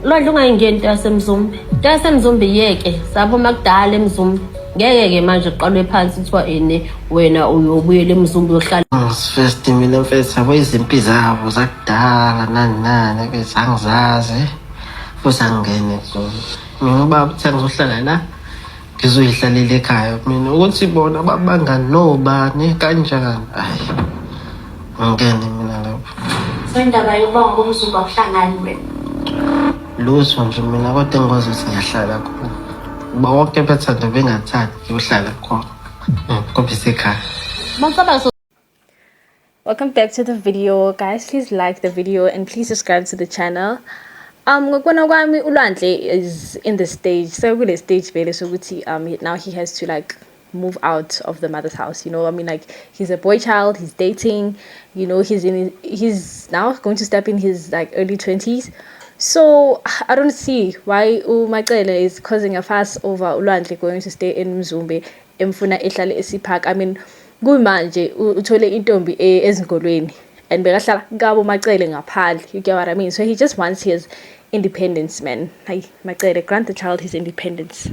Lwandle, ungayingeni into yaseMzumbe. Into yaseMzumbe yeke, saphuma kudala eMzumbe. Ngeke-ke manje kuqalwe phansi kuthiwa ene wena uyobuyela eMzumbe uyohlala. First mina mfethu, yabo, izimpi zabo zakudala nani nani, mfethu, angizazi futhi angingene kuzona. Mina ubaba uthi angizohlala la, ngizoyihlalela ekhaya mina. Ukuthi bona babangani nobani kanjani, ayi, ngingene mina lapho. So indaba yokuba ngokomzumba akuhlangani wena? Lutho nje mina, kodwa engikwazi ukuthi ngiyahlala khona. Uba wonke bethanda bengathandi, ngiyohlala khona, ngoba isekhaya. Macabanga. Welcome back to the video, guys. Please like the video and please subscribe to the channel. Ngokubona kwami, uLwandle is in the stage, so kule stage vele sokuthi now he has to like move out of the mother's house. I mean, like, he's a boy child, he's dating, he's now going to step in his like early 20s, so I don't see why uMacele is causing a fuss over uLwandle going to stay in Mzumbe, emfuna ehlale esipark. I mean, kumanje uthole intombi ezingolweni and bekahlala kabo Macele ngaphandle, you get what I mean? So he just wants his independence, man. Hayi Macele, grant the child his independence.